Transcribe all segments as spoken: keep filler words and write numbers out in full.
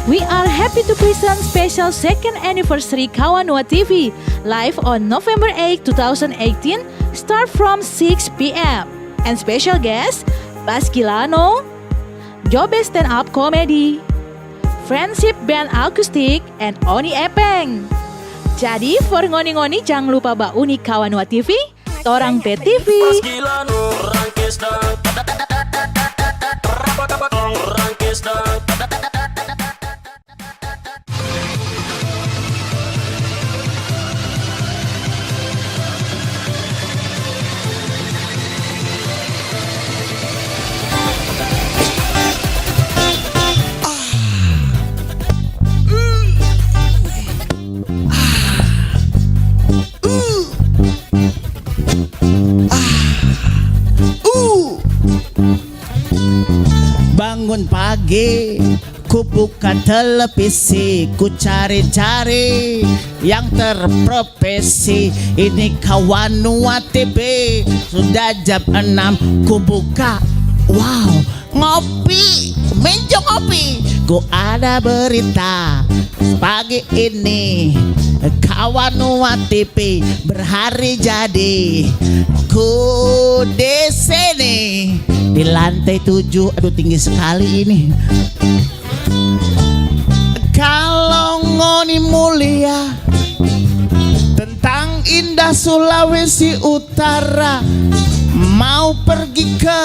We are happy to present special second anniversary Kawanua T V, live on November eight, two thousand eighteen, start from six p m. And special guest, Bas Gilano, Jobe Stand Up Comedy, Friendship Band Akustik, and Oni Epeng. Jadi, for ngoni-ngoni jang lupa ba uni Kawanua T V, torang pe T V. Bangun pagi, ku buka televisi, ku cari-cari yang terprofesi. Ini Kawanua T V, sudah jam enam, ku buka. Wow, ngopi, minjo ngopi. Ku ada berita pagi ini, Kawanua T V berhari jadi. Ku di sini, di lantai tujuh. Aduh, tinggi sekali ini. Kalau ngoni mulia tentang indah Sulawesi Utara, mau pergi ke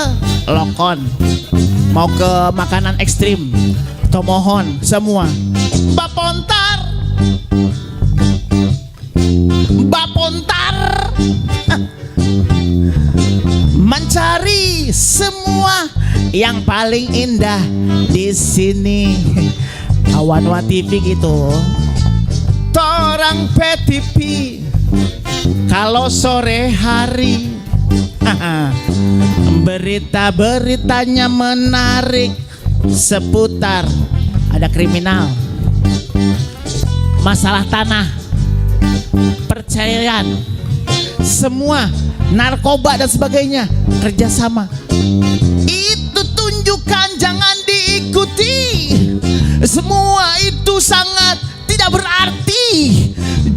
Lokon, mau ke makanan ekstrim, tomohon semua. Bapontar, bapontar. Mencari semua yang paling indah di sini. Kawanua T V gitu. Torang pe T V. Kalau sore hari, berita-beritanya menarik seputar ada kriminal, masalah tanah, perceraian, semua, narkoba dan sebagainya, kerjasama. Itu tunjukkan, jangan diikuti. Semua itu sangat tidak berarti.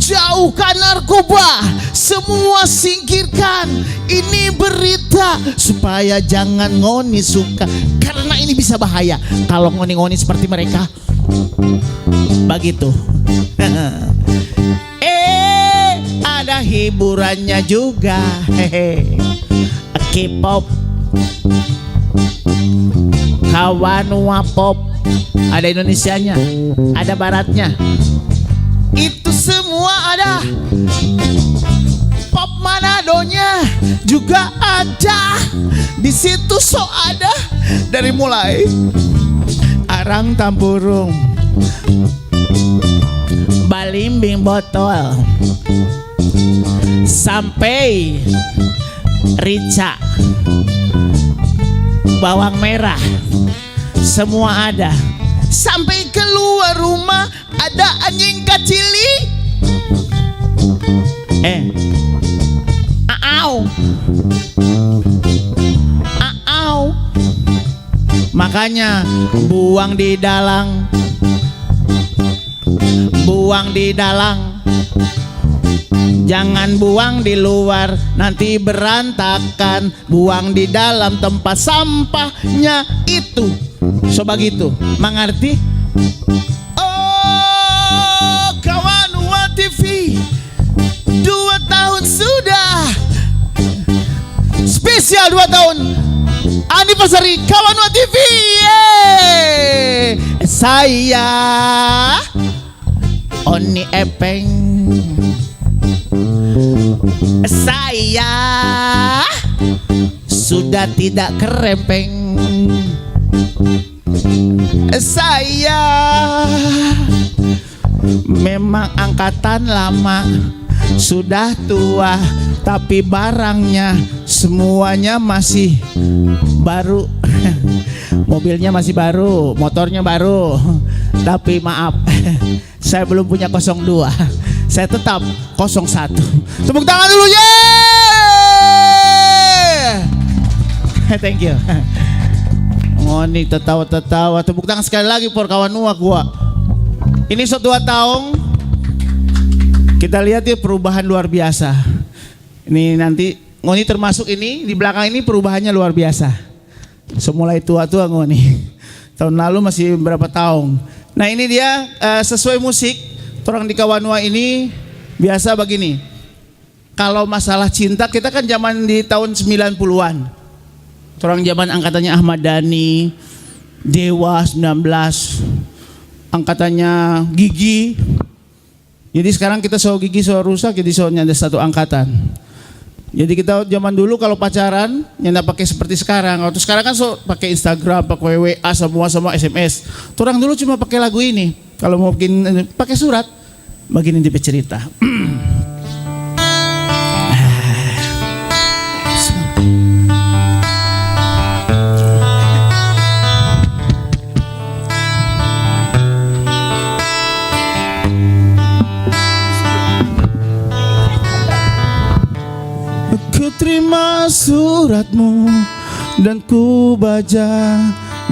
Jauhkan narkoba, semua singkirkan. Ini berita supaya jangan ngoni suka, karena ini bisa bahaya kalau ngoni-ngoni seperti mereka. Bagitu. Eh, ada hiburannya juga. Hehe. K-pop. Kawanua pop. Ada Indonesianya, ada baratnya. Itu semua ada. Pop Manadonya juga ada. Di situ so ada. Dari mulai arang tampurung, balimbing botol, sampai rica, bawang merah, semua ada. Sampai keluar rumah ada anjing kacili. Eh. Aau. Aau. Makanya buang di dalang. Buang di dalang. Jangan buang di luar, nanti berantakan. Buang di dalam tempat sampahnya itu. So bagitu, mangarti? Oh, Kawanua T V, dua tahun sudah. Spesial dua tahun anniversary Kawanua T V. Yeay. Saya Oni Epeng. Saya sudah tidak kerempeng. Saya memang angkatan lama, sudah tua, tapi barangnya semuanya masih baru. Mobilnya masih baru, motornya baru. Tapi maaf, saya belum punya kosong dua. Saya tetap kosong satu. Tepuk tangan dulu, yeay! Thank you. Ngoni tatawa-tatawa. Tepuk tangan sekali lagi for Kawanua gua. Ini so dua taong, kita lihat ya perubahan luar biasa. Ini nanti ngoni termasuk ini, di belakang ini perubahannya luar biasa. So mulai tua-tua ngoni. Tahun lalu masih berapa taong. Nah, ini dia, eh, sesuai musik, torang di Kawanua ini biasa bagini. Kalau masalah cinta, kita kan zaman di tahun sembilan puluhan. Torang zaman angkatannya Ahmad Dhani, Dewa sembilan belas, angkatannya Gigi. Jadi sekarang kita so gigi so rusak, jadi so nyanda satu angkatan. Jadi kita zaman dulu kalau pacaran, nyanda pakai seperti sekarang. Waktu sekarang kan so pakai Instagram, pakai W A, semua, semua S M S. Torang dulu cuma pakai lagu ini. Kalau mau bikin, eh, pakai surat, begini dia bercerita. Ku terima suratmu dan ku baca,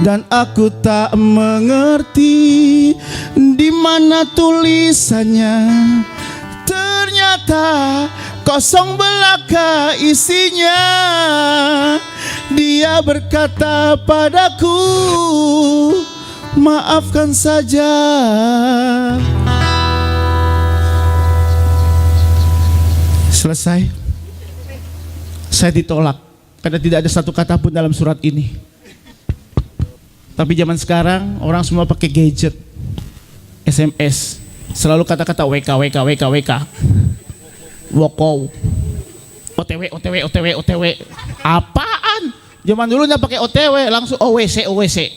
dan aku tak mengerti di mana tulisannya. Ternyata kosong belaka isinya. Dia berkata padaku, "Maafkan saja." Selesai. Saya ditolak karena tidak ada satu kata pun dalam surat ini. Tapi zaman sekarang orang semua pakai gadget, S M S, selalu kata-kata W K, W K, W K, W K. Wokow. O T W, O T W, O T W, O T W. Apaan? Zaman dulu nggak pakai O T W, langsung O W C, O W C.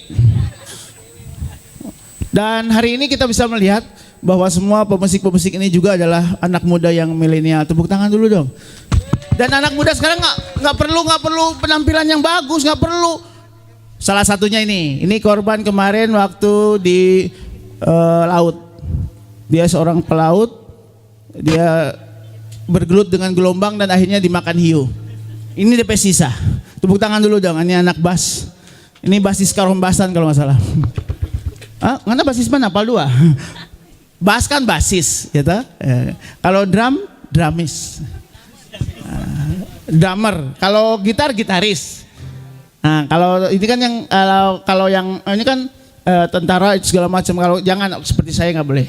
Dan hari ini kita bisa melihat bahwa semua pemusik-pemusik ini juga adalah anak muda yang milenial. Tepuk tangan dulu dong. Dan anak muda sekarang nggak, nggak perlu, nggak perlu penampilan yang bagus, nggak perlu. Salah satunya ini, ini korban kemarin waktu di, eh, laut. Dia seorang pelaut, dia bergelut dengan gelombang dan akhirnya dimakan hiu. Ini D P sisa. Tepuk tangan dulu dong, ini anak bas. Ini basis Karombasan kalau nggak salah. Ah, ngana basis mana? Pal dua. Bas kan basis, gitu. Eh, kalau drum, drumis. Ah, drummer. Kalau gitar, gitaris. Nah, kalau ini kan yang, kalau, kalau yang ini kan, eh, tentara itu segala macam. Kalau jangan, seperti saya nggak boleh.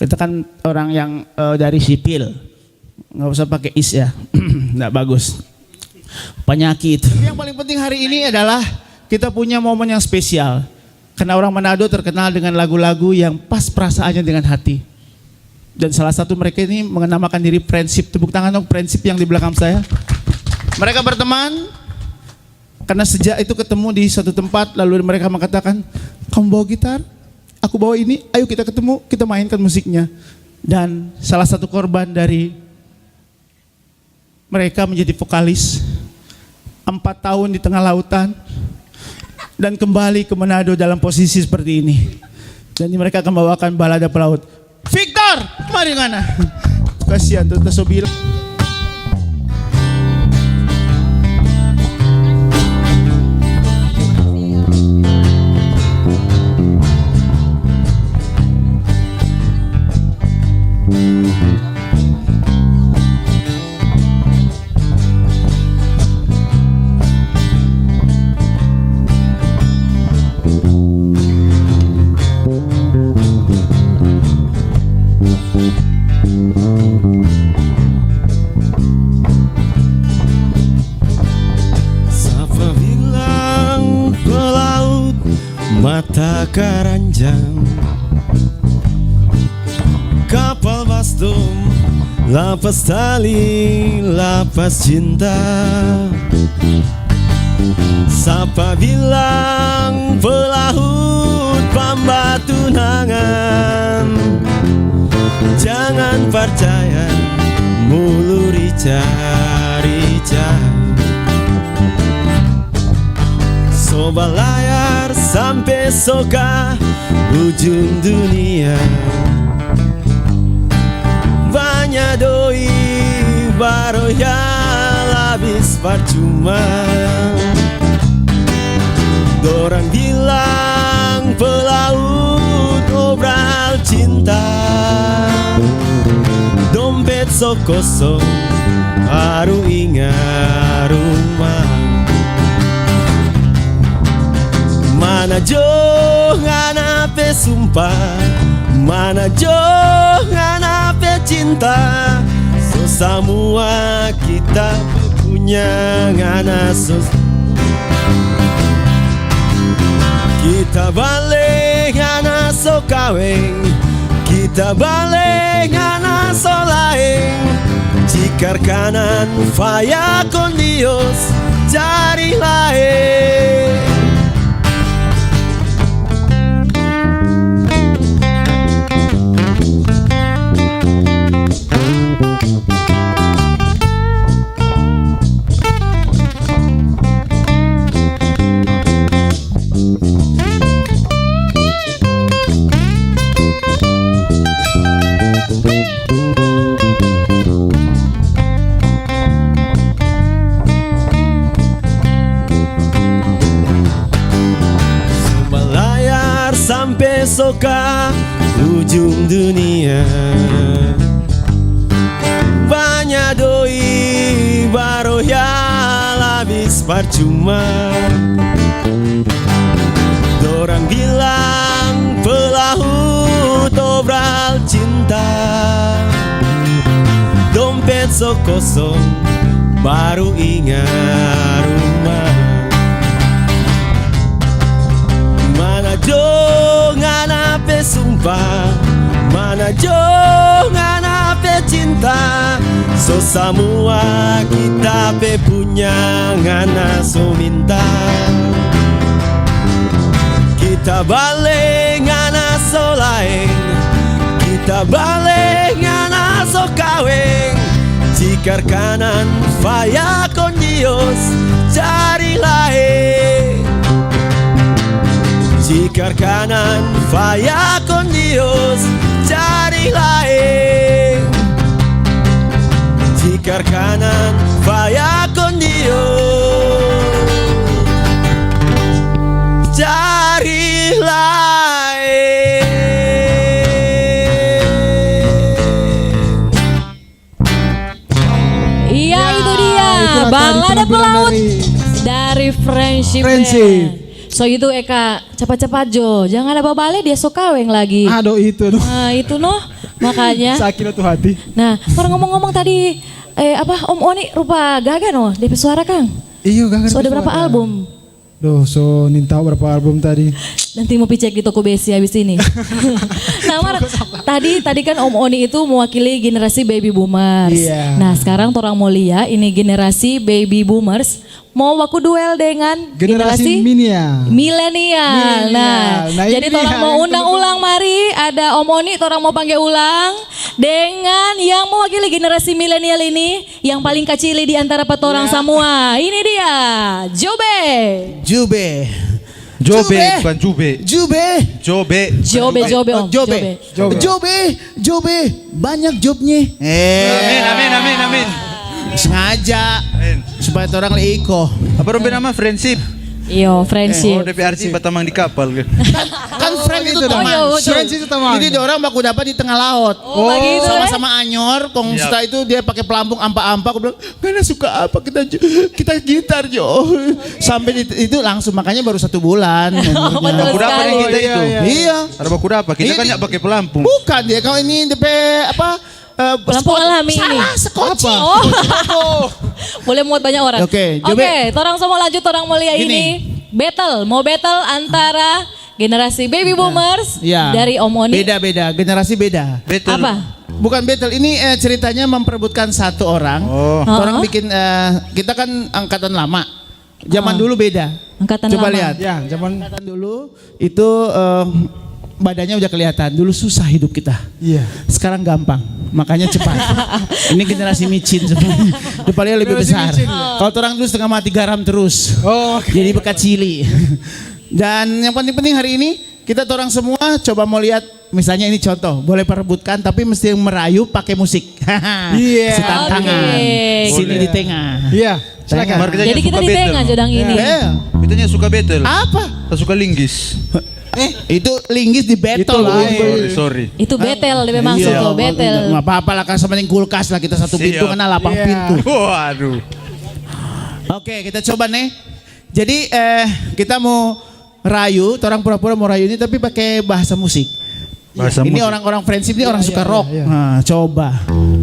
Kita kan orang yang, eh, dari sipil, nggak usah pakai is ya, nggak bagus. Penyakit. Yang paling penting hari ini adalah kita punya momen yang spesial. Karena orang Manado terkenal dengan lagu-lagu yang pas perasaannya dengan hati. Dan salah satu mereka ini mengenamakan diri Friendship. Tepuk tangan dong, Friendship yang di belakang saya. Mereka berteman karena sejak itu ketemu di satu tempat, lalu mereka mengatakan, "Kamu bawa gitar, aku bawa ini, ayo kita ketemu, kita mainkan musiknya." Dan salah satu korban dari mereka menjadi vokalis empat tahun di tengah lautan dan kembali ke Manado dalam posisi seperti ini. Dan mereka akan bawakan balada pelaut. Victor, mari ngana. Kasihan tuh, ta so bilang. Sapa bilang pelaut mata karanjang? Kapal basdom, lapas tali, lapas cinta. Sapa bilang pelaut pambatunangan? Jangan parcaya mulu rica-rica. So balayar sampe so ka ujung dunia. Banya doi baroyal abis parcuma. Dorang bilang pelaut obral cinta. so kosong, baru inga rumah. Mana jo ngana pe sumpa, mana jo ngana pe cinta, so samua kita punya ngana so. Kita bale ngana so kaweng, kita bale ngana so laeng. Jikar kanan faya kon Dios cari laeng. Balayar sampe so ka ujung dunia. Banya doi baroyal abis parcuma. Dorang bilang pelaut obral cinta. Dompet so kosong, baru inga rumah. Mana jo ngana pe sumpa, mana jo ngana pe cinta, so samua kita pe punya ngana so minta. Kita bale ngana so laeng, kita bale ngana so kaweng. Jikar kanan faya kon Dios cari laeng. Jikar kanan faya kon Dios cari laeng. Jikar kanan faya kon Dios cari laeng. Iya, itu dia. Balada pelaut dari Friendship Band. So itu Eka, cepat-cepat jo. Jangan ada babale, dia so kaweng lagi. Aduh, itu no. Nah, itu no. Makanya. Sakit tuh hati. Nah, baru ngomong-ngomong tadi, eh, apa, Om Oni rupa gaga no, depe suara, Kang? Iyo, gaga. So ada berapa album? Duh, so nintau berapa album tadi? Nanti mau picek di toko besi habis ini. Nah, Mar, tadi, tadi kan Om Oni itu mewakili generasi baby boomers. Iya. Nah, sekarang torang mau lia ini generasi baby boomers mau baku duel dengan generasi milenial. Milenial. Nah, jadi torang mau undang ulang, mari ada Om Oni, torang mau pangge ulang dengan yang mewakili generasi milenial ini. Yang paling kacili di antara pa torang samua. Ini dia, Jobe. Jube. Jobe, bukan Jube. Jube. Jobe. Jobe, Jobe, Om. Jobe. Jobe. Jobe, Jobe. Banyak jobnya. Eh. Amin, amin, amin, amin. Sengaja. Amin. Supaya orang le iko. Apa dong pe nama? Friendship. Iyo, friendship. Oh, depe arti batamang di kapal ke? Kan, kan friend itu teman. Oh, iya, betul. Friends itu teman. Jadi dia orang baku dapat di tengah laut. Oh, bagitu, eh? Sama-sama anyor, kong setelah itu dia pakai pelampung ampa-ampa, aku bilang, "Ngana suka apa? Kita ju-, kita gitar, jo." Sampai di, itu langsung, makanya baru satu bulan umurnya. Betul sekali. Baku dapat kita itu. Iya, iya. Iya. Ada baku dapat, kita kan nggak pakai pelampung. Bukan dia, kalau ini depe apa, eh, pelampung alami ini. Salah, sekoci. Apa? Oh. Boleh muat banyak orang. Oke, Jobe. Oke, torang semua lanjut, torang mau lihat ini. Battle, mau battle antara generasi baby boomers dari Om Oni. Beda, beda. Generasi beda. Battle. Apa? Bukan battle. Ini, eh, ceritanya memperebutkan satu orang. Oh. Orang bikin, eh, kita kan angkatan lama. Zaman dulu beda. Angkatan lama. Coba lihat. Ya, zaman angkatan dulu itu, eh, badannya udah kelihatan. Dulu susah hidup kita. Iya. Sekarang gampang. Makanya cepat. Ini generasi micin sebenarnya. Depannya lebih besar. Generasi micin. Kalau orang dulu setengah mati garam terus. Oh, oke. Jadi bekacili. Dan yang paling penting hari ini, kita torang semua coba mau lihat, misalnya ini contoh, boleh perebutkan, tapi mesti yang merayu pakai musik. Iya. Si tantangan. Oke. Sini di tengah. Iya, silakan. Jadi kita di tengah, Jodang ini. Iya. Kita suka battle. Apa? Kita suka linggis. Eh, itu linggis di betel. Itu lah. Linggis. Sorry, sorry. Itu betel, dia memang. Iya, itu betel. Nggak apa-apa lah, kan sama dengan kulkas lah, kita satu pintu. Siap. Kena lapang pintu. Waduh. Oke, kita coba nih. Jadi, eh, kita mau rayu, orang pura-pura mau rayu ini, tapi pakai bahasa musik. Bahasa musik. Ini orang-orang friendship ini orang suka rock. Iya, iya, iya. Nah, coba.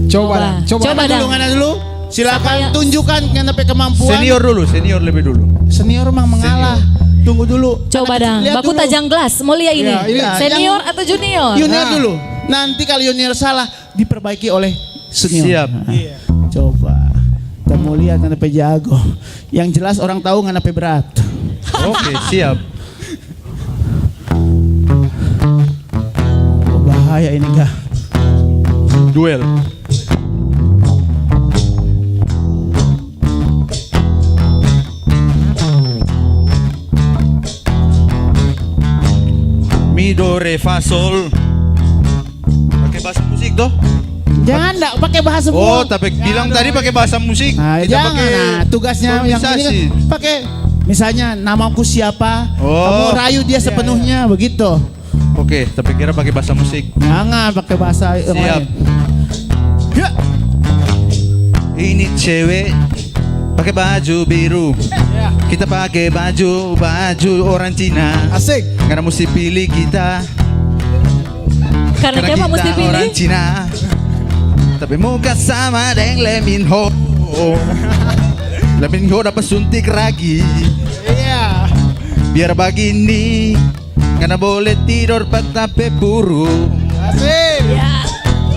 Coba, coba. Coba, coba. Ngana dulu, ngana dulu. Siapa yang tunjukkan ngana pe kemampuan. Senior dulu, senior lebih dulu. Senior mah mengalah. Senior. Tunggu dulu. Coba, Dang. Lihat dulu. Baku tajang gelas, mau lihat ini. Iya, iya. Senior atau junior? Junior dulu. Nah. Nanti kalau junior salah, diperbaiki oleh senior. Siap. Nah, coba. Kita mau lihat ngana pe jago. Yang jelas orang tahu ngana pe berat. Oke, siap. Bahaya ini, Ga. Duel. Mi, do, re, fa, sol. Pakai bahasa musik, toh? Jangan, ndak pakai bahasa musik. Oh, tapi bilang tadi pakai bahasa musik. Ah, kita jangan, pakai, nah, tugasnya yang ini kan improvisasi. Pakai, misalnya, "Namaku siapa?" Oh. Kamu rayu dia sepenuhnya, begitu. Oke, tapi kira pakai bahasa musik. Jangan pakai bahasa yang lain. Siap. Ya. Ini cewek pakai baju biru. Ya. Kita pakai baju, baju orang Cina. Asik. Karena musti pilih kita. Karena kita orang Cina. Karena dia mah musti pilih. Tapi muka sama deng Lee Min Ho. Lee Min Ho dapa suntik ragi. Iya. Biar bagini, ngana bole tidor pa ta pe puru. Asik. Ya.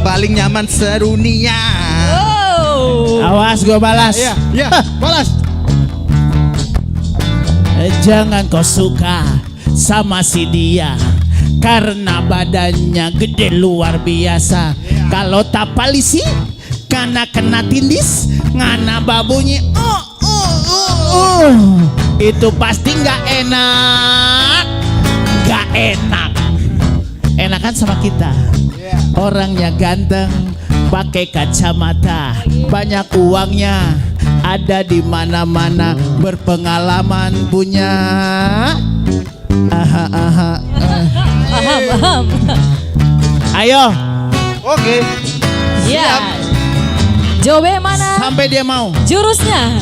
Paling nyaman sedunia. Wow. Awas, gua balas. Iya, iya, balas. Eh, jangan kau suka sama si dia, karena badannya gede luar biasa. Iya. Kalau tapalisi, ngana kena tindis, ngana babunyi, "Oh, oh, oh, oh." Itu pasti nggak enak. Nggak enak. Enakan sama kita. Iya. Orangnya ganteng, pakai kacamata, banyak uangnya, ada di mana-mana, berpengalaman punya. Aha, aha, eh. Paham, paham. Ayo. Oke. Ya. Siap. Jobe mana? Sampai dia mau. Jurusnya.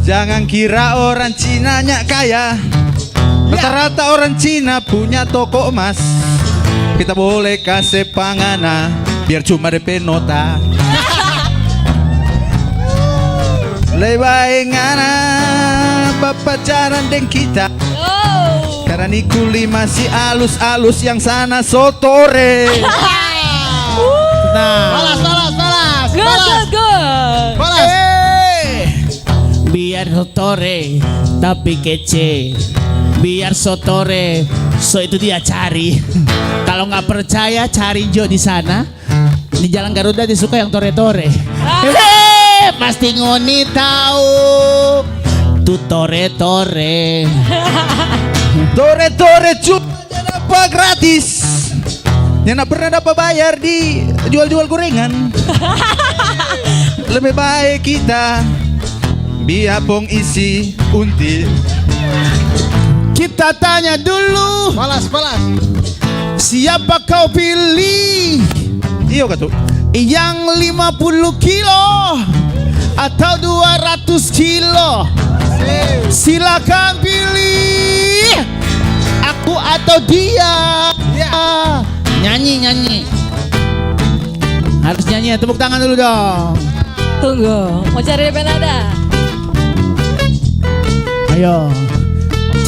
Jangan kira orang Cina nya kaya. Ya. Rata-rata orang Cina punya toko emas. Kita boleh kase pa ngana, biar cuma depe nota. Lei bae ngana bapacaran deng kita. Oh. Karena ni kuli masih alus-alus, yang sana so tore. Nah. Balas, balas, balas, balas. Good, good, good. Balas. Eh. Biar so tore, tapi kece. Biar so tore, so itu dia cari. Kalau nggak percaya, cari jo di sana. Di Jalan Garuda dia suka yang tore-tore. Ah. Hehe, pasti ngoni tahu tu tore-tore. Tore-tore cuma dapa gratis. Nyanda pernah dapa bayar di jual-jual gorengan. Lebih baik kita biar pong isi unti. Kita tanya dulu. Balas, balas. Siapa kau pilih? Iyo, katu. Yang lima puluh kilo atau dua ratus kilo? Silakan pilih. Aku atau dia? Ya. Nyanyi, nyanyi. Harus nyanyi ya, tepuk tangan dulu dong. Tunggu, mau cari depe nada. Ayo,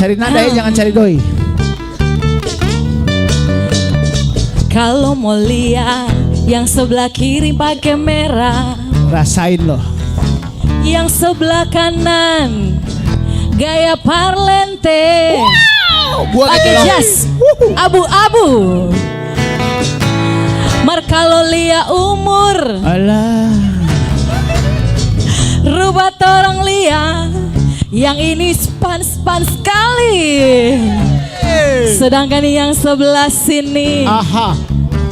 cari nada ya, jangan cari doi. Kalo mo lia yang sebelah kiri pake mera, rasain lo. Yang sebelah kanan gaya parlente. Wow, gua pake gitu loh. Jas abu-abu. Mar kalo lia umur, alah, rupa torang lia yang ini span-span skali. Sedangkan yang sebelah sini, aha,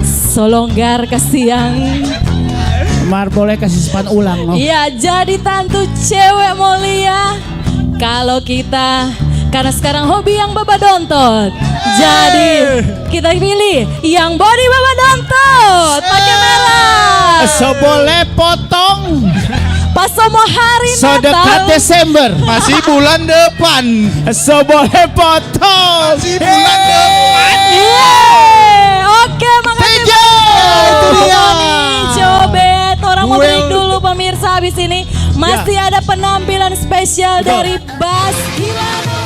so longgar kasiang. Mar boleh kasi span ulang, no? Iya, jadi tantu cewek mo lia, kalo kita Karena sekarang hobi yang babadontot. Jadi, kita pilih yang body babadontot. Pakai merah. So boleh potong. Pas semua hari so Natal. Dekat Desember. Masih bulan depan. So boleh potong. Masih bulan depan. Yeay. Oke, makasih banyak. Itu dia. Tony Jobet. Orang mau break dulu, pemirsa. Habis ini masih ada penampilan spesial dari Bas Hilano.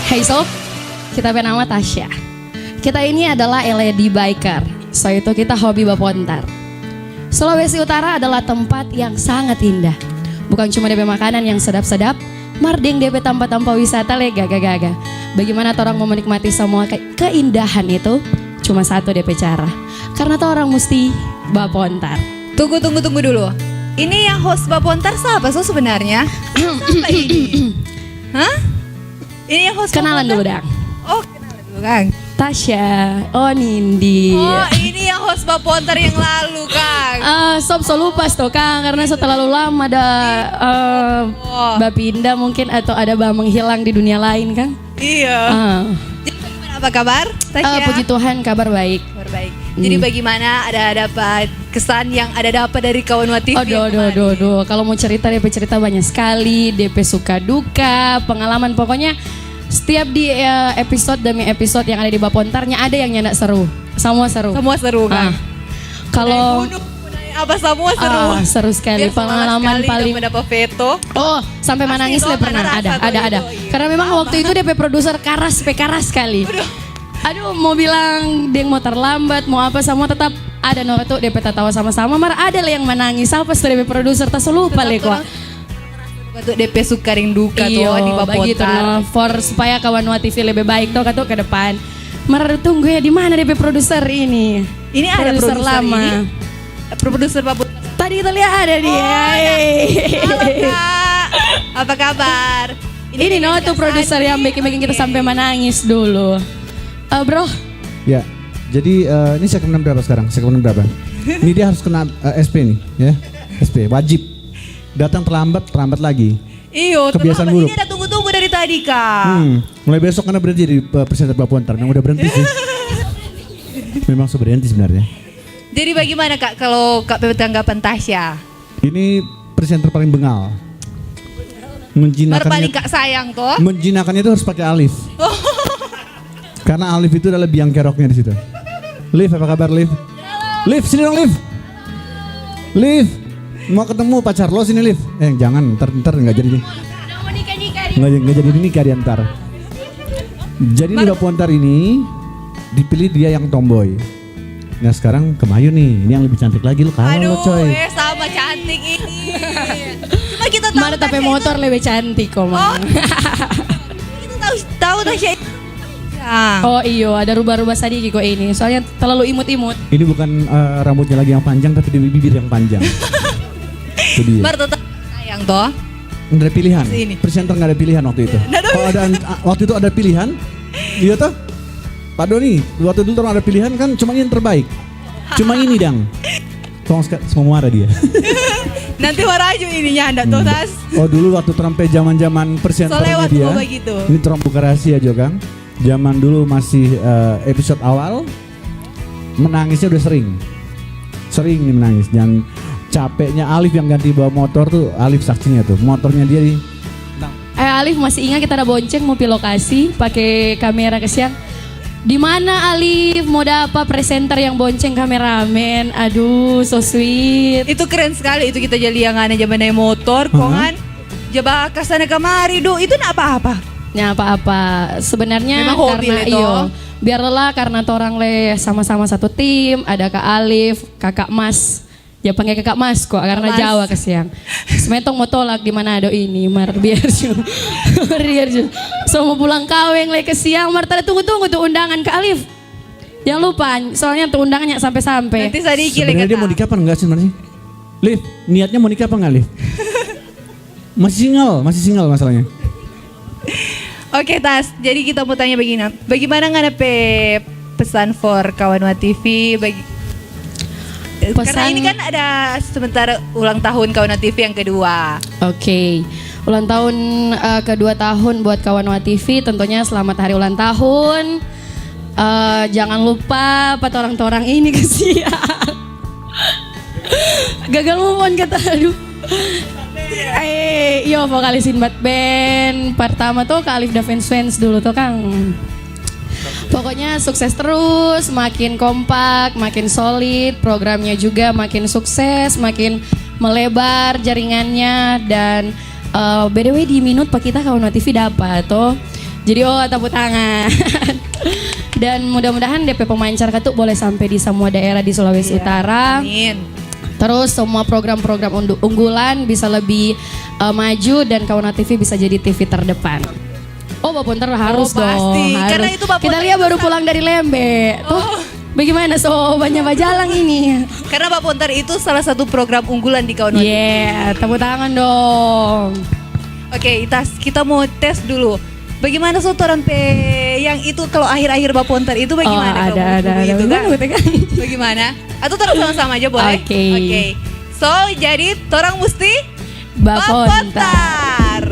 Hey sob, kita pe nama Tasya. Kita ini adalah L A D Biker, so itu kita hobi bapontar. Sulawesi Utara adalah tempat yang sangat indah. Bukan cuma depe makanan yang sedap-sedap, mar deng depe tampa-tampa wisata lei gaga-gaga. Bagimana torang mo menikmati samua ke-, keindahan itu? Cuma satu depe cara. Karna torang musti bapontar. Tunggu, tunggu, tunggu dulu. Ini yang host bapontar sapa so sebenarnya? Sapa ini? Hah? Ini yang host bapontar? Kenalan dulu, dang. Oh, kenalan dulu, Kang. Tasya, oh Nindi. Oh, ini yang host bapontar yang lalu, Kang. Ah, sob so lupa sto, Kang, karena so terlalu lama ada, eh, bapinda mungkin atau ada ba menghilang di dunia lain, Kang. Iya. Ah. Jadi, bagaimana, apa kabar, Tasya? Eh, puji Tuhan, kabar baik. Kabar baik. Jadi, bagaimana, ada, ada apa kesan yang ada dapat dari Kawan Wa T V yang kemarin? Aduh, aduh, aduh. Kalau mau cerita, depe cerita banyak sekali, depe suka duka, pengalaman. Pokoknya, setiap di, eh, episode demi episode yang ada di Bapontarnya, ada yang nyanda seru. Samua seru. Samua seru, kan? Ah. Kalau apa, samua seru. Ah, seru sekali. Pengalaman paling, dapa veto. Oh, sampai manangis le pernah. Ada, ada, ada. Karena memang waktu itu depe produser karas, pe karas sekali. Aduh, mau bilang deng mau terlambat, mau apa, samua tetap ada no tu depe tatawa sama-sama. Mar ada le yang manangis. Sapa so depe produser? Ta so lupa le kwa. Betul, depe suka deng duka to, di Bapontar. Iyo, bagitu no. For supaya Kawan Wa T V lebe baik to, katu ke depan. Mar tunggu ya, di mana depe produser ini? Ini ada produser lama. Produser Bapontar. Tadi kita lihat ada dia. Oh, ya. Halo, Kak. Apa kabar? Ini no tu produser yang bikin-bikin kita sampai manangis dulu. Eh, bro. Ya, jadi, eh, ini segmen berapa sekarang? Segmen berapa? Ini dia harus kena, eh, S P nih, ya. S P, wajib. Datang terlambat, terlambat lagi. Iyo, kebiasaan buruk. Ini ada tunggu-tunggu dari tadi, Kak. Hmm, mulai besok karena berhenti jadi, eh, presenter Bapontar. Memang udah berhenti sih. Memang sudah berhenti sebenarnya. Jadi bagaimana, Kak, kalau Kak pe tanggapan Tasya? Ini presenter paling bengal. Menjinakkannya, paling Kak sayang to. Menjinakkannya itu harus pakai Alif. Karena Alif itu adalah biang keroknya di situ. Liv, apa kabar, Liv? Liv, sini dong, Liv. Liv, mau ketemu pacar lo, sini, Liv. Eh, jangan, ntar, ntar nggak jadi nih. Nggak, nggak jadi nikah dia ntar. Jadi di Bapontar ini dipilih dia yang tomboy. Nah, sekarang ke Mayu nih, ini yang lebih cantik lagi, lu kalah lo, coy. Aduh, eh, sama cantik ini. Cuma kita tahu Tasya itu motor lebih cantik kok, Mang. Oh. Kita tahu, tahu Tasya itu. Oh iyo, ada rubah-rubah sadiki kok ini. Soalnya terlalu imut-imut. Ini bukan, eh, rambutnya lagi yang panjang, tapi di bibir yang panjang. Itu dia. Mar tetap sayang toh. Nggak ada pilihan. Presenter nggak ada pilihan waktu itu. Kalau ada, waktu itu ada pilihan, iya toh? Pak Doni, waktu dulu orang ada pilihan kan cuma yang terbaik. Cuma ini dang. Tolong seka-, semua ada dia. Nanti waraju ininya anda tuh, Tas. Oh, dulu waktu trampe zaman-zaman presenter ini dia. Ini tolong buka rahasia juga, Kang. Zaman dulu masih, eh, episode awal, menangisnya udah sering. Sering nih menangis. Dan capeknya Alif yang ganti bawa motor tuh, Alif saksinya tuh. Motornya dia di Eh, Alif masih ingat kita ada bonceng mo pi lokasi pake kamera kasiang. Di mana Alif mo dapa presenter yang bonceng kameramen? Aduh, so sweet. Itu keren sekali itu kita jadi yang ada zaman naik motor, kongan. Jaba kasana kamari, duh, itu na apa-apa? Nya apa-apa. Sebenarnya memang hobi karena le, iyo, toh. Biar lelah karena torang le sama-sama satu tim, ada Kak Alif, Kakak Mas. Ja pangge Kakak Mas kwa, karena Jawa kasiang. Sementong mo tolak di Manado ini, mar biar ju. Mar biar ju. So mo pulang kaweng le kasiang, mar tada tunggu-tunggu tu undangan Kak Alif. Jangan lupa, soalnya tu undangannya sampe-sampe. Nanti sadiki le. Sebenarnya dia mau nikah apa enggak sih sebenarnya? Lif, niatnya mau nikah apa enggak, Lif? Masih single, masih single masalahnya. Oke, Tas. Jadi kita mau tanya begini, bagaimana ngana pe Pesan for Kawanua T V bagi, karena ini kan ada sementara ulang tahun Kawanua T V yang kedua. Oke. Ulang tahun, eh, kedua tahun buat Kawanua T V, tentunya selamat hari ulang tahun. Eh, jangan lupa pa torang-torang ini, kasiang. Gagal move on kata, aduh. Eh, iyo, vokalis Sinbad Band. Pertama tuh Kak Alif da fans-fans dulu tuh, Kang. Pokoknya sukses terus, makin kompak, makin solid, programnya juga makin sukses, makin melebar jaringannya, dan, eh, by the way, di minut pa kita Kawanua T V dapat, toh. Jadi, oh, tepuk tangan. Dan mudah-mudahan D P pemancar katu boleh sampai di semua daerah di Sulawesi Utara. Iya, amin. Terus semua program-program undu-, unggulan bisa lebih, eh, maju dan Kawanua T V bisa jadi T V terdepan. Oh, Baponter harus dong, pasti. Harus. Karena itu Baponter itu baru pulang dari Lembe. Tuh, bagaimana so banyak bajalang ini? Karena Baponter itu salah satu program unggulan di Kawanua T V. Yeah, tepuk tangan dong. Oke, Itas, kita mau tes dulu. Bagaimana so torang pe yang itu kalau akhir-akhir Baponter itu bagaimana? Oh, kalau ada, ada, ada. Bagaimana? Atau torang sama-sama aja boleh? Oke. Oke. So, jadi torang musti Baponter. Baponter.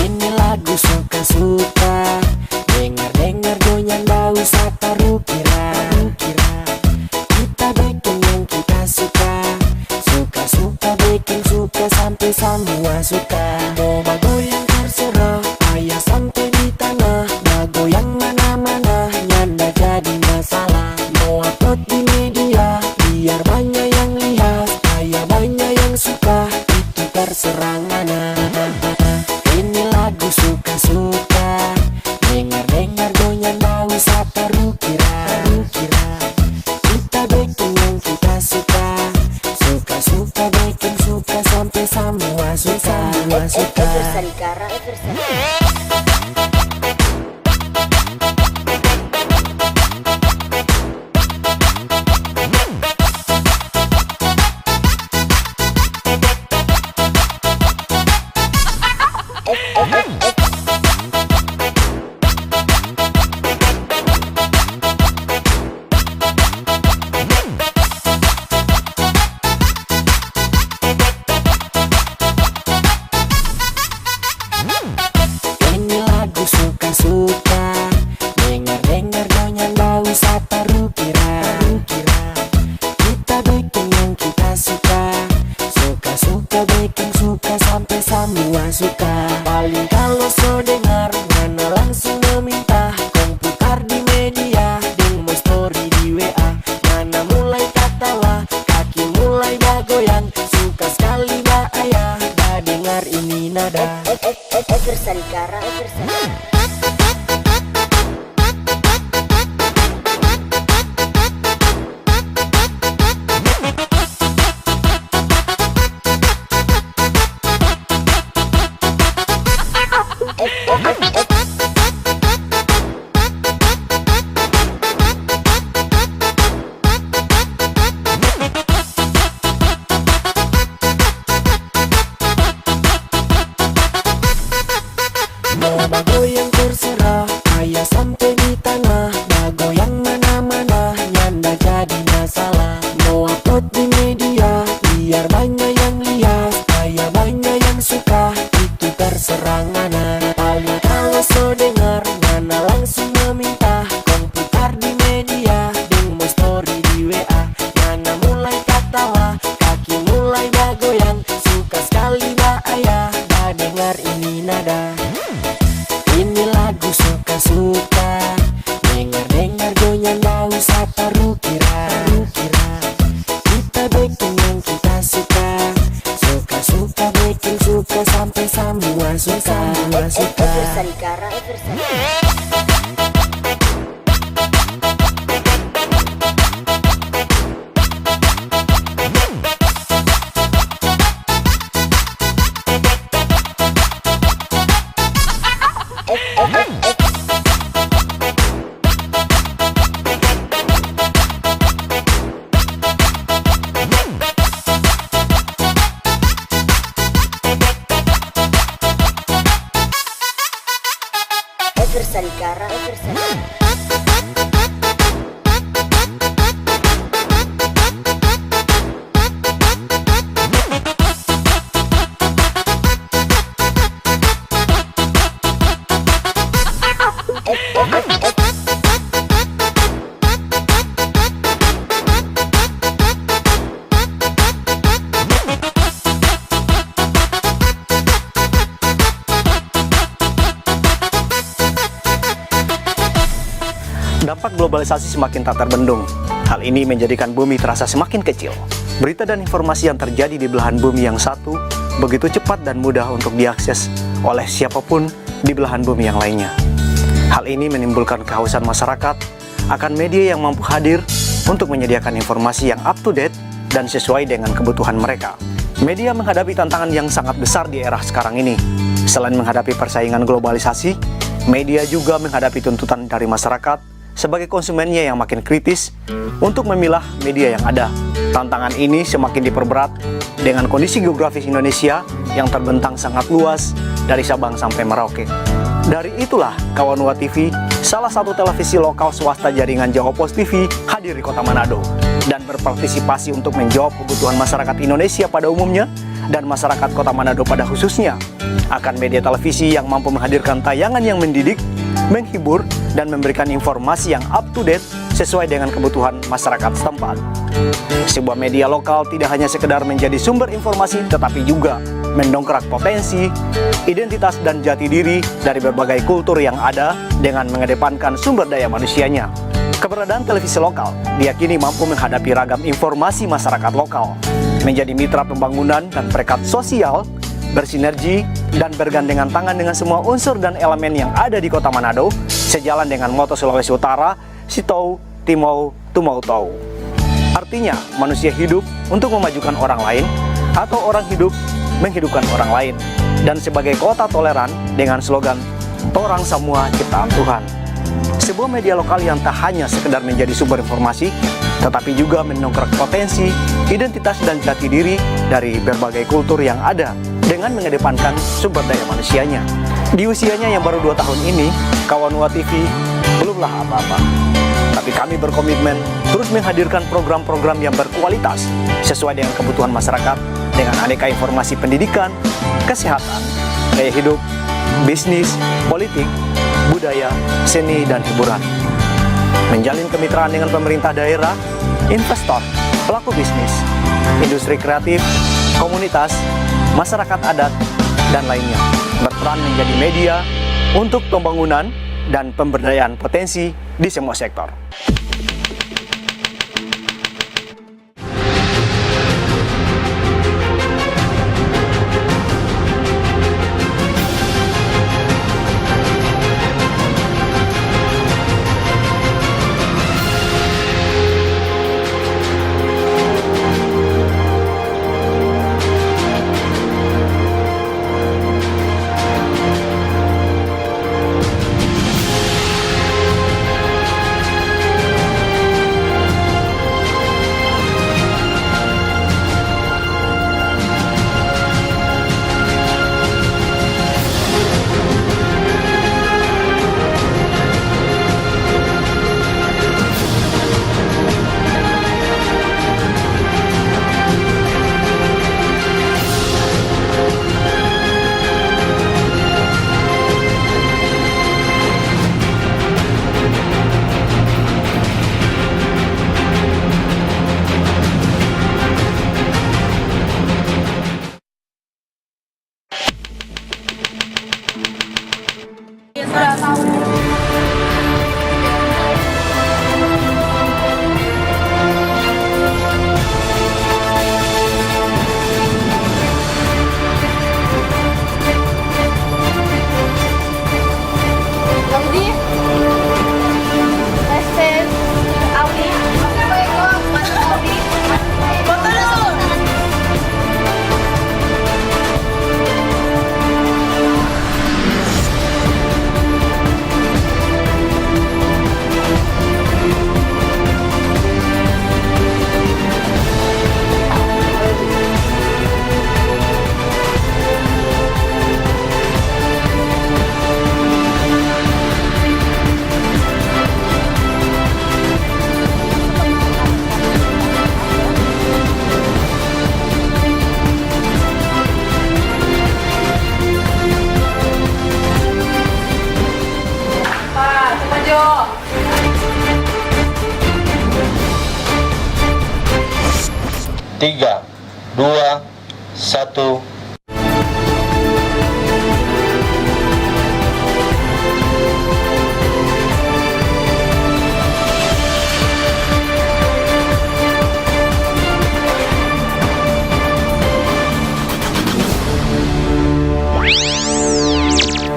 Ini lagu suka-suka, dengar-dengar goyang bau sapa rukira. Kita bikin yang kita suka, suka-suka bikin suka sampe samua suka. Mo bagoyang terserah, aya sampe di tanah, bagoyang mana-mana, nyanda jadi masalah. Mo upload di media, biar banya yang lihat, aya banya yang suka, itu terserah ngana. Ini lagu suka-suka, dengar-dengar goyang bau sapa rukira. Kita bikin yang kita suka, suka-suka bikin suka sampe samua suka, samua suka. Ini lagu suka-suka, dengar-dengar goyang bau sapa rukira. Kita bikin yang kita suka, suka-suka bikin suka sampe samua suka. Paling kalo so dengar, ngana langsung mo minta, kong putar di media, deng mo story di W A. Ngana mulai tatawa, kaki mulai bagoyang, suka skali baaya, badengar ini nada. Eker Salikara, Eker Salikara. Mo bagoyang terserah, aya sampe di tanah, bagoyang mana-mana, nyanda jadi masalah. Mo upload di media, biar banya yang lihat, aya banya yang suka, itu terserah ngana. Paling kalo so dengar, ngana langsung mo minta, kong putar di media, deng mo story di W A. Ngana mulai tatawa, kaki mulai bagoyang, suka skali baaya, badengar ini nada. Ini lagu suka-suka, dengar-dengar goyang bau sapa rukira. Kita bikin yang kita suka, suka-suka bikin suka sampe samua suka, samua suka. Bersedia, bersedia. Dampak globalisasi semakin tak terbendung. Hal ini menjadikan bumi terasa semakin kecil. Berita dan informasi yang terjadi di belahan bumi yang satu begitu cepat dan mudah untuk diakses oleh siapapun di belahan bumi yang lainnya. Hal ini menimbulkan kehausan masyarakat akan media yang mampu hadir untuk menyediakan informasi yang up to date dan sesuai dengan kebutuhan mereka. Media menghadapi tantangan yang sangat besar di era sekarang ini. Selain menghadapi persaingan globalisasi, media juga menghadapi tuntutan dari masyarakat sebagai konsumennya yang makin kritis untuk memilah media yang ada. Tantangan ini semakin diperberat dengan kondisi geografis Indonesia yang terbentang sangat luas dari Sabang sampai Merauke. Dari itulah, Kawanua T V, salah satu televisi lokal swasta jaringan Jawa Post T V, hadir di Kota Manado dan berpartisipasi untuk menjawab kebutuhan masyarakat Indonesia pada umumnya dan masyarakat Kota Manado pada khususnya akan media televisi yang mampu menghadirkan tayangan yang mendidik, menghibur, dan memberikan informasi yang up to date sesuai dengan kebutuhan masyarakat setempat. Sebuah media lokal tidak hanya sekedar menjadi sumber informasi, tetapi juga mendongkrak potensi, identitas, dan jati diri dari berbagai kultur yang ada dengan mengedepankan sumber daya manusianya. Keberadaan televisi lokal diyakini mampu menghadapi ragam informasi masyarakat lokal, menjadi mitra pembangunan dan perekat sosial, bersinergi, dan bergandengan tangan dengan semua unsur dan elemen yang ada di Kota Manado, sejalan dengan moto Sulawesi Utara, "Sitou, Timou, Tumou Tou." Artinya, manusia hidup untuk memajukan orang lain, atau orang hidup menghidupkan orang lain. Dan sebagai kota toleran dengan slogan, "Torang samua ciptaan Tuhan." Sebuah media lokal yang tak hanya sekedar menjadi sumber informasi, tetapi juga mendongkrak potensi, identitas, dan jati diri dari berbagai kultur yang ada dengan mengedepankan sumber daya manusianya. Di usianya yang baru dua tahun ini, Kawanua T V belumlah apa-apa. Tapi kami berkomitmen terus menghadirkan program-program yang berkualitas sesuai dengan kebutuhan masyarakat dengan aneka informasi pendidikan, kesehatan, gaya hidup, bisnis, politik, budaya, seni, dan hiburan. Menjalin kemitraan dengan pemerintah daerah, investor, pelaku bisnis, industri kreatif, komunitas, masyarakat adat, dan lainnya. Berperan menjadi media untuk pembangunan dan pemberdayaan potensi di semua sektor. Tiga, dua, satu.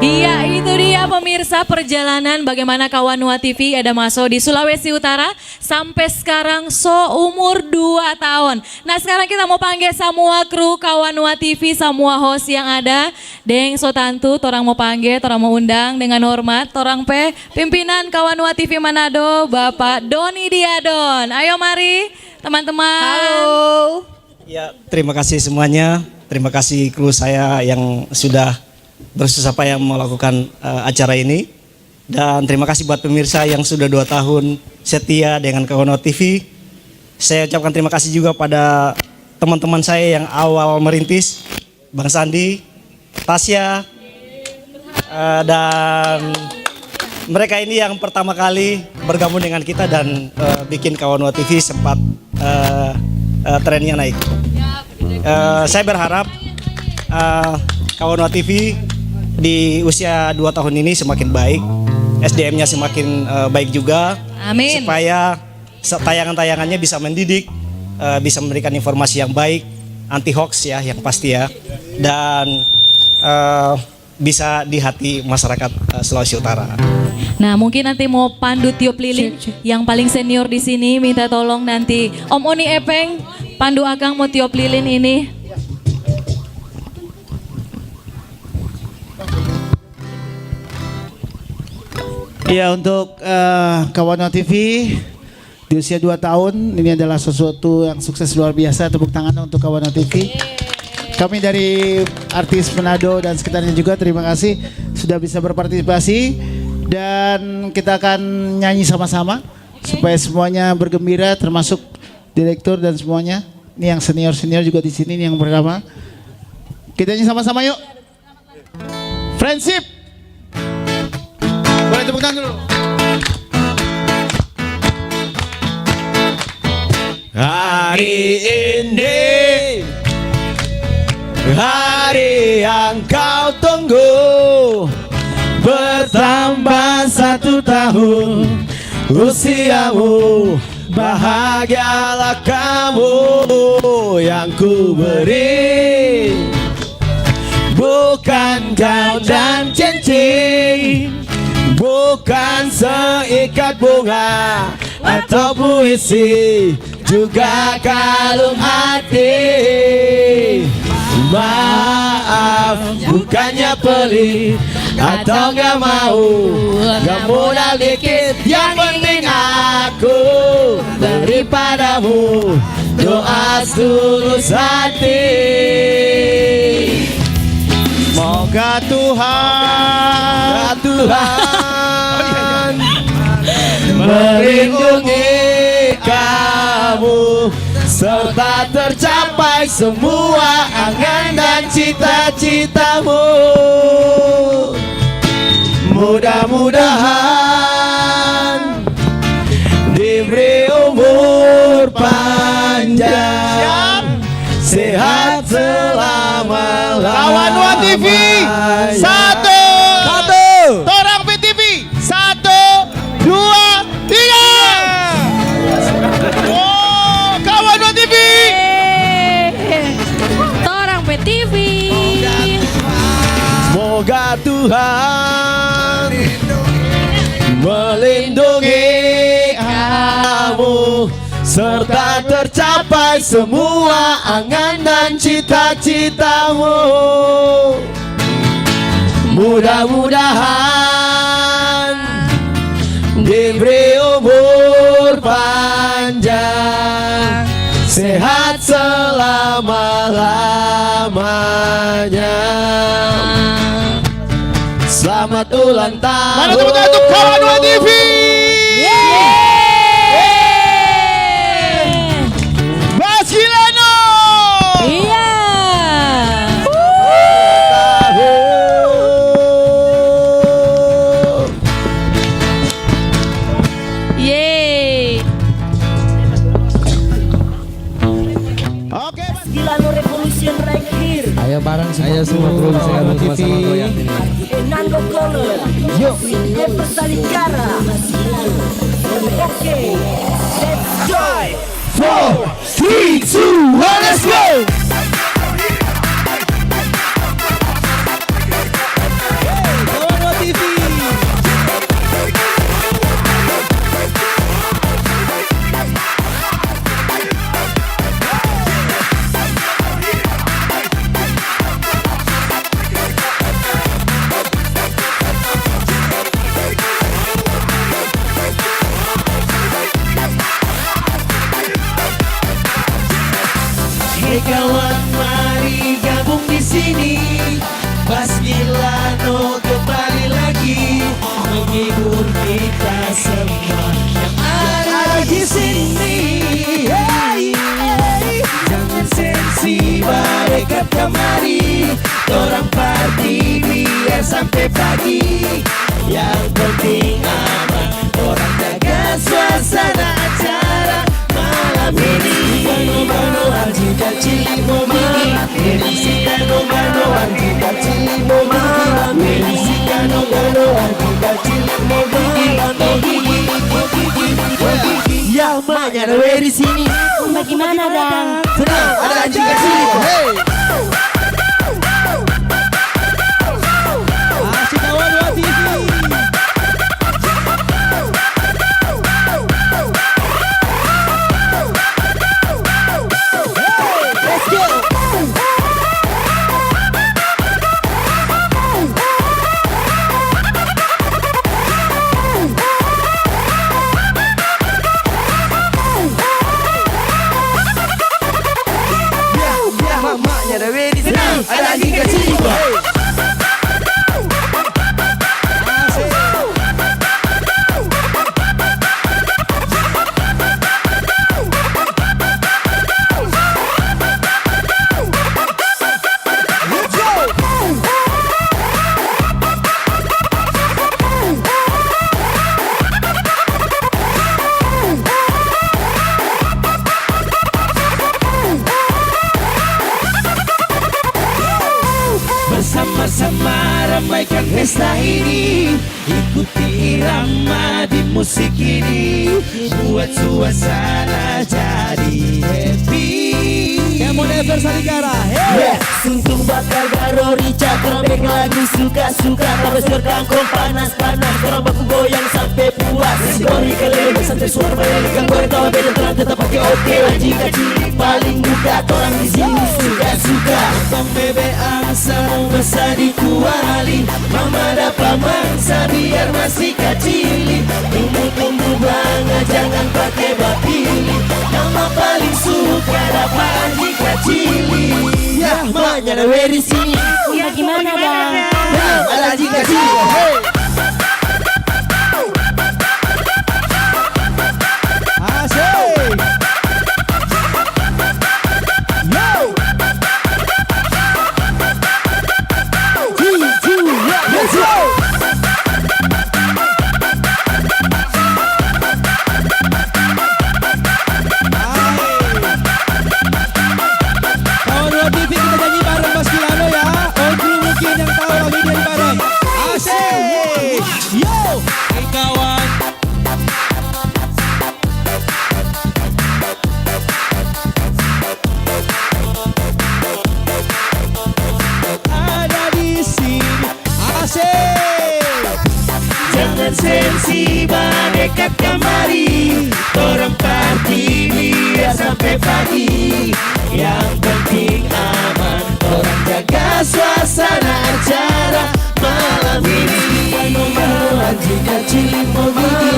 Iya, itu dia pemirsa perjalanan bagaimana Kawanua T V ada maso di Sulawesi Utara sampe skarang so umur dua taon. Nah, skarang kita mo pangge samua kru Kawanua T V, samua host yang ada. Deng so tantu, torang mo pangge, torang mo undang dengan hormat, torang pe pimpinan Kawanua T V Manado, Bapak Doni Diadon. Ayo mari, teman-teman. Halo. Ya, terima kasih semuanya. Terima kasih kru saya yang sudah bersusah payah melakukan, eh, acara ini. Dan terima kasih buat pemirsa yang sudah dua tahun setia dengan Kawanua T V. Saya ucapkan terima kasih juga pada teman-teman saya yang awal merintis, Bang Sandi, Tasya, eh, dan mereka ini yang pertama kali bergabung dengan kita dan, eh, bikin Kawanua T V sempat, eh, eh, trennya naik. Eh, saya berharap, eh, Kawanua T V di usia dua tahun ini semakin baik, S D M-nya semakin, eh, baik juga, Amin. Supaya se-, tayangan-tayangannya bisa mendidik, eh, bisa memberikan informasi yang baik, anti hoax ya, yang pasti ya, dan, eh, bisa di hati masyarakat, eh, Sulawesi Utara. Nah, mungkin nanti mau pandu tiup lilin, cek, cek, yang paling senior di sini, minta tolong nanti Om Oni Epeng, pandu akang mau tiup lilin ini. Ya, untuk, eh, Kawanua T V, di usia dua tahun, ini adalah sesuatu yang sukses luar biasa. Tepuk tangan untuk Kawanua T V. Kami dari artis Manado dan sekitarnya juga, terima kasih sudah bisa berpartisipasi. Dan kita akan nyanyi sama-sama supaya semuanya bergembira, termasuk direktur dan semuanya. Ini yang senior-senior juga di sini, ini yang pertama. Kita nyanyi sama-sama yuk. Friendship. Boleh tepuk tangan dulu. Hari ini, hari yang kau tunggu, bertambah satu tahun usiamu. Bahagialah kamu yang ku beri, bukan gaun dan cincin, bukan seikat bunga atau puisi, juga kalung hati. Maaf, bukannya pelit atau nggak mau, nggak modal dikit, yang penting aku beri padamu doa setulus hati. Semoga Tuhan, Tuhan melindungi kamu serta tercapai semua angan dan cita-citamu. Mudah-mudahan diberi umur panjang, sehat selama-lamanya. Kawanua T V, satu. Satu. Torang pe T V, satu, dua, tiga. Oh, Kawanua T V. Yeay. Torang pe T V. Semoga Tuhan melindungi kamu serta tercapai semua angan dan cita-citamu. Mudah-mudahan diberi umur panjang, sehat selama-lamanya. Selamat ulang tahun. Mana tepuk tangan untuk Kawanua T V? Yeay. Yeay. Bas Gilano. Iya. Yeay. Gabung sama-sama goyang ini. Enando Color. Yo. Ever Saligara. Oke, let's go. Five, four, three, two, one, let's go. Kawan Wa T V. Hei kawan, mari gabung di sini. Bas Milano kembali lagi menghibur kita semua yang ada di sini. Hey, hey. Jangan sensi, badekat kamari. Torang party biar sampe pagi. Yang penting aman, torang jaga suasana acara malam ini. Mano, mano, anjing kacili mo gigi. Mano, mano, anjing kacili mo gigi. Mano, mano, anjing kacili mo gigi. Mo gigi, mo gigi, mo gigi. Ya, manya, ada Wery sini. Bagaimana, dang? Senang, ada anjing kacili. Hey. Asik kawan Wa T V. Let's go. Ya, ya, mama, nyanda Wery sini. Ada anjing kacili. Hey. Bersama-sama ramaikan pesta ini. Ikuti irama di musik ini, buat suasana jadi happy. Yang mau never Saligara, hey! Yeah. Suntung bakar garo rica, torang beking lagu suka-suka, tabas kangkong panas-panas, torang baku goyang sampe puas. Nasi goreng kalele, sampe suara malele, kang goreng tawa beda, torang tetap pake oke. Anjing kacili paling muka, torang di sini suka-suka. Tong bebe angsa, mo basadi kuali, mama dapa mangsa biar masih kacili, tumbu-tumbu blanga jangan pake bapili. Mama paling suka dapa anjing kacili. Ya, manya ada Wery sini. Bagaimana, dang? Tenang, ada anjing kacili. Hey. Asik. Yo. Three, two, one, let's go. Kawan Wa T V, kita nyanyi bareng Bas Milano ya. Oke, mungkin yang tahu lagu ini nyanyi bareng. Asik. Yo, hey, kawan. Ada di sini. Asik. Jangan sensi, badekat kamari. Torang party biar sampe pagi. Yang penting aman, torang jaga suasana acara malam ini. Mano, mano, anjing kacili mo gigi.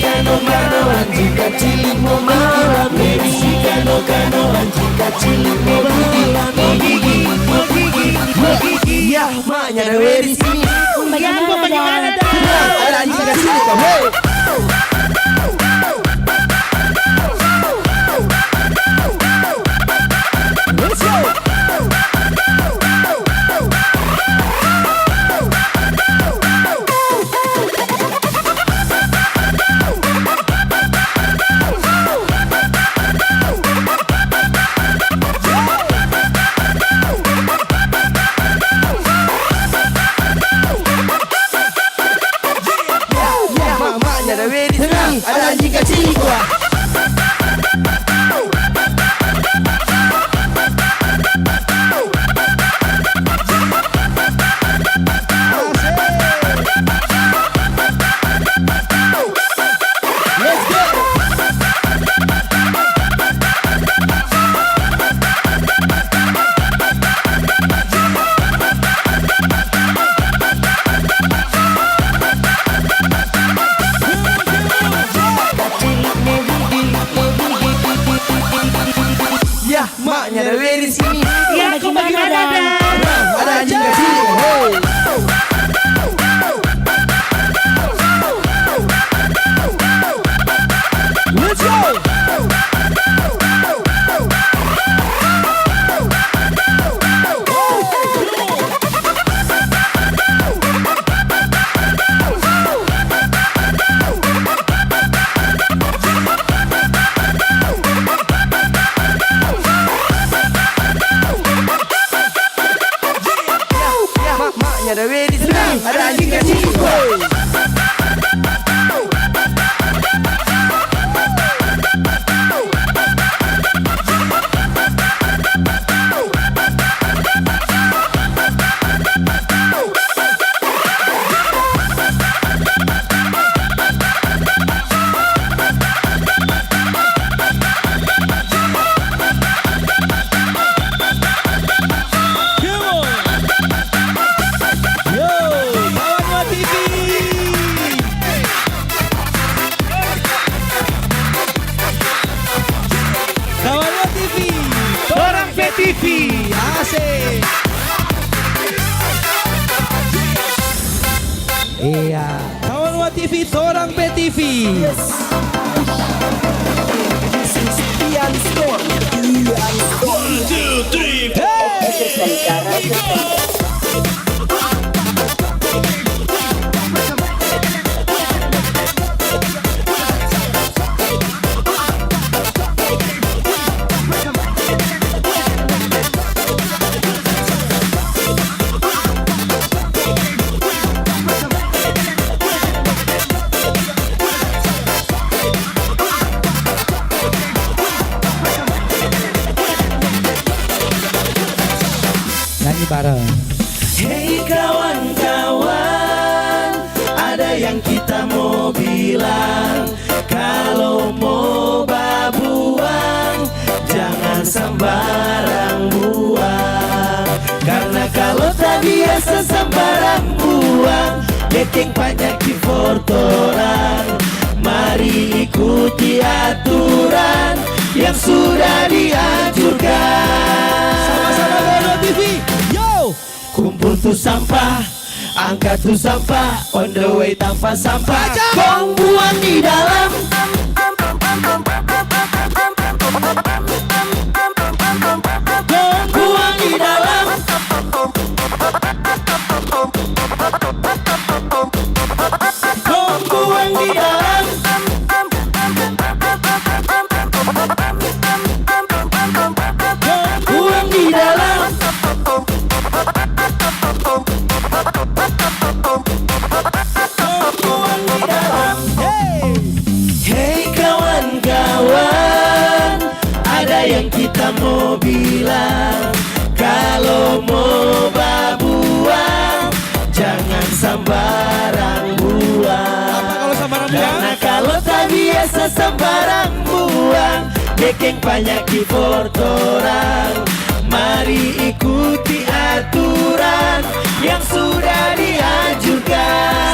Mano, mano, anjing kacili mo gigi. Mano, mano, anjing kacili mo gigi. Mo gigi, mo gigi, mo gigi. Ya, manya ada Wery sini. Bagaimana, dang? Ada anjing kacili kong. Hey. Let's go. Ada weh di sana, ada anjing kecil. Yo, Kawan Wa T V. Kawan Wa T V, torang pe T V. Asik. Iya. Kawan Wa T V, torang pe T V. Yes. This is Ian Storm. Ian Storm. One, two, three, four. Hey! Nyanyi bareng. Hei kawan-kawan, ada yang kita mo bilang. Kalo mo babuang, jangan sambarang buang. Karna kalo tabiasa sambarang buang, beking panyaki for torang. Mari ikuti aturan yang sudah dianjurkan. Sama-sama Bono T V, yo! Kumpul tu sampah, angka tu sampah, on the way tampa sampah. Baca! Kong buang di dalam. Kong buang di dalam. Kong buang di dalam. Kong buang di dalam. Kong buang di dalam. Hey! Hei kawan-kawan, ada yang kita mo bilang. Kalo mo babuang, jangan sambarang buang. Apa kalo sambarang buang? Karna kalo tabiasa sambarang buang, beking panyaki for torang. Mari ikuti aturan yang sudah dianjurkan.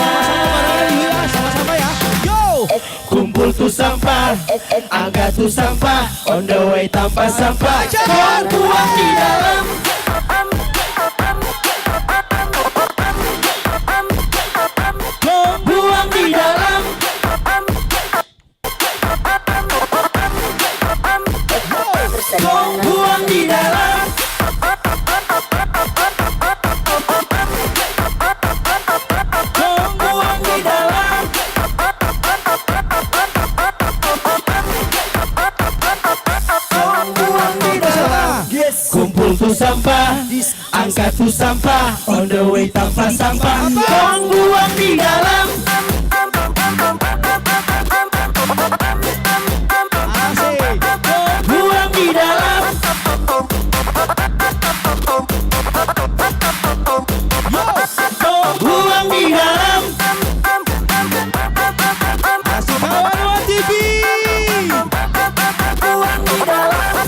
Sama-sama bareng, iya, sama-sama ya. Yo! Kumpul tu sampah, angka tu sampah, on the way tampa sampah. Kong buang di dalam. Kong buang di dalam. Kong buang di dalam. Kong buang di dalam. Kong buang di dalam. Yes. Kumpul tu sampah, angka tu sampah, on the way tampa sampah. Kong buang di dalam. Asik. Buang di dalam. Yo. Buang di dalam. Kasih kawan Wa T V. Buang di dalam.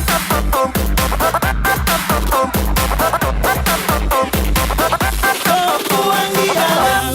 Buang di dalam.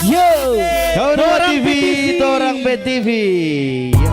Yo, Kawan Wa T V, torang pe T V. Yo.